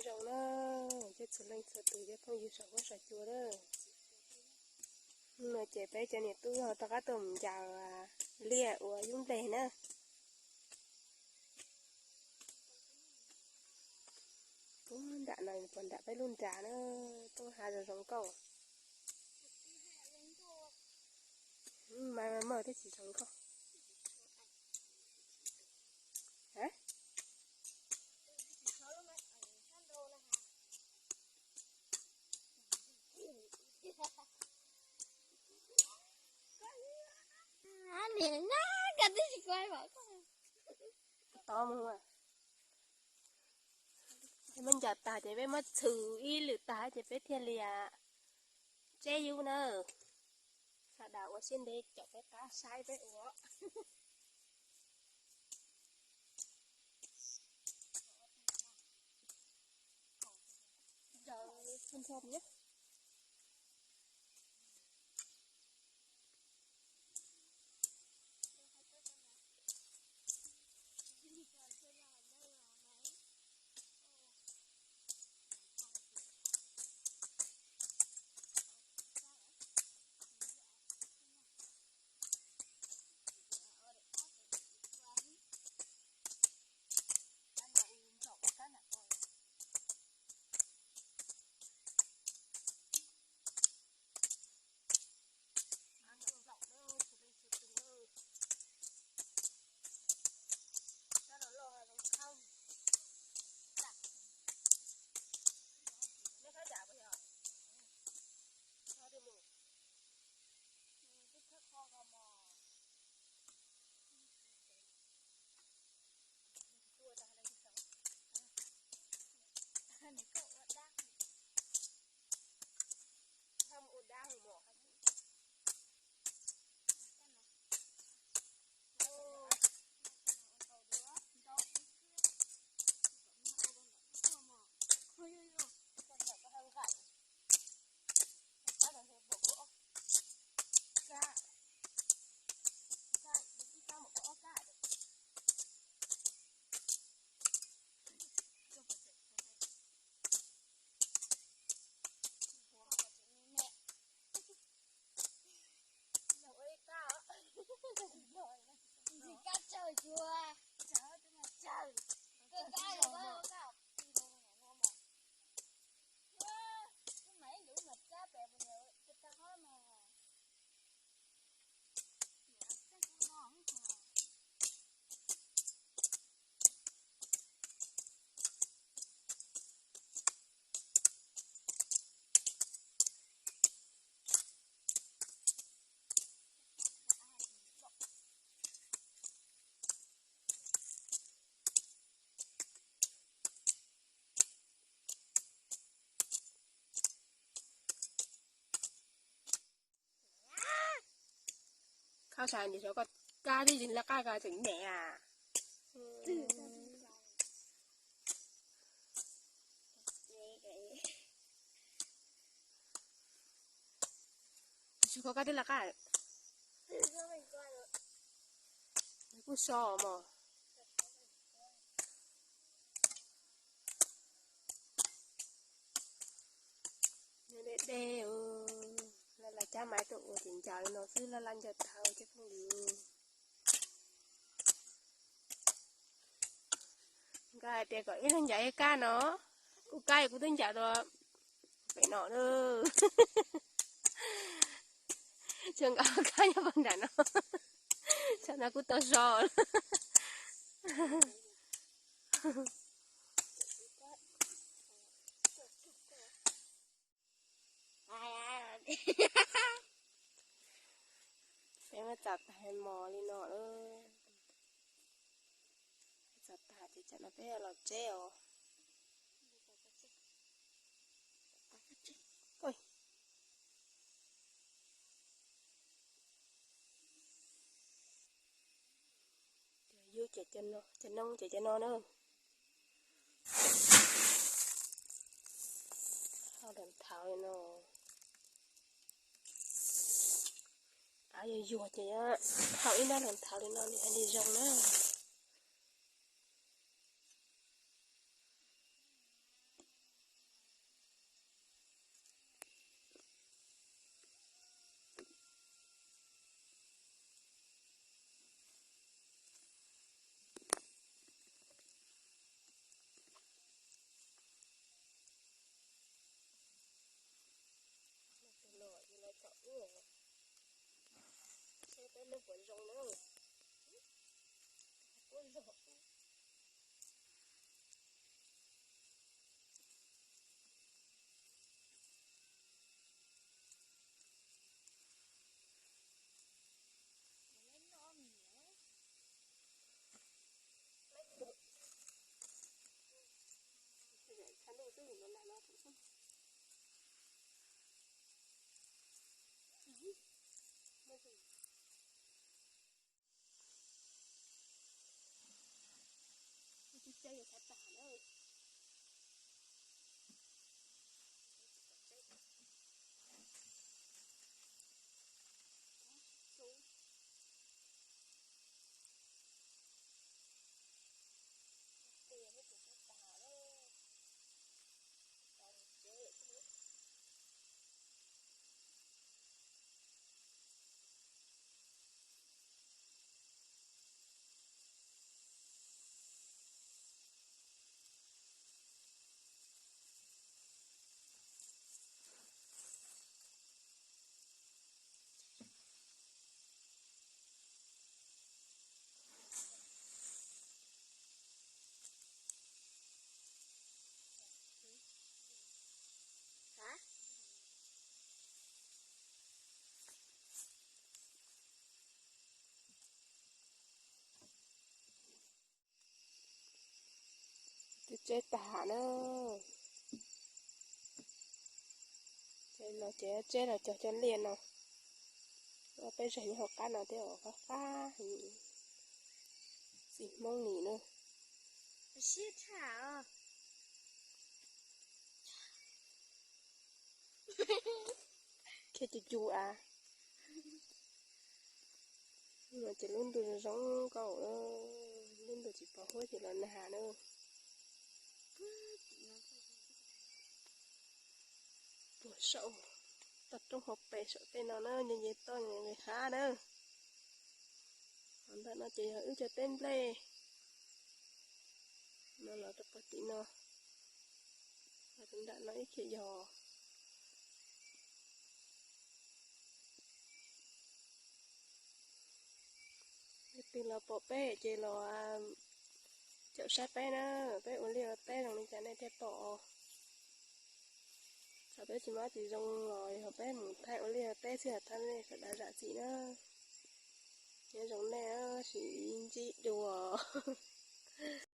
Zoo na, cov txhua leej txhua tus cov phooj ywg saum huab saum cua na. Hnub no ces peb cov niam tub ho rov qab tuaj mus ncaws liaj ua yub nplej na. Ub, nram no puas nram peb lub nram na, toob hav zoo zoo nkauj. Mas maj twb tsis zoo nkauj. Tod mus, peb muab ncaws tag ces peb muab txhwm ib lwm tag ces peb thiaj li tseb yub na. Sawv daws ua siab ntev caum peb qab saib peb ua. Khab sai ntawm koj kab tib tsis laj qab koj tseem niam a. Tsis koj kab tib laj qab. Kuj so mos. Nyob deb deb, laj laj cab maiv tuaj ua ces ncaws li no xwb, laj laj ncaws tag cov phooj ywg. Nkawd hais tias kom ib leeg ncaws ib kab no, kuv kab kuv twb ncaws tau pem no lawm. Tshuav nkawd kab nyob puag nram no, tsam no kuv tau so lawm. Peb muab txav tag mos li no lawm. Txav tag ces tsam no peb los tseb os. Yub ces cov no, cov noob ces cov no na. Hau dam thaum li no, av yuag yuag ces hau ib nab dam thaum li no nws thiaj li zoo na. Peb neb puas zoo na? Puab zoo. Twb tseb tag na. Ces los ces tseb los cog cov liaj no. Peb zag nyob hauv qab no thiab os, qab qab. Txiv Hmoob nim no siab tshaj. Khiav cus cus av. Ces lub ntuj zoo zoo nkauj, lub ntuj tsis pom huab ces los nag na. Puag saum toj roob hauv pes saum tej no na, nce nce toj nqis hav na. Qhov ntawm no ces yog wb cov teb nplej. No los rau puag tim no, los rau nram no ib khiav yog. Leej twg los pom peb ces los caum saib peb na, peb ua liaj ua teb zoo li cas nej thiaj pom. Txawm peb tsis muaj tsis zoo los yog peb mus thaij ua liaj ua teb xwb, thov nej sawv daws zam txim na. Nyob zoo nej, sib ntsib dua.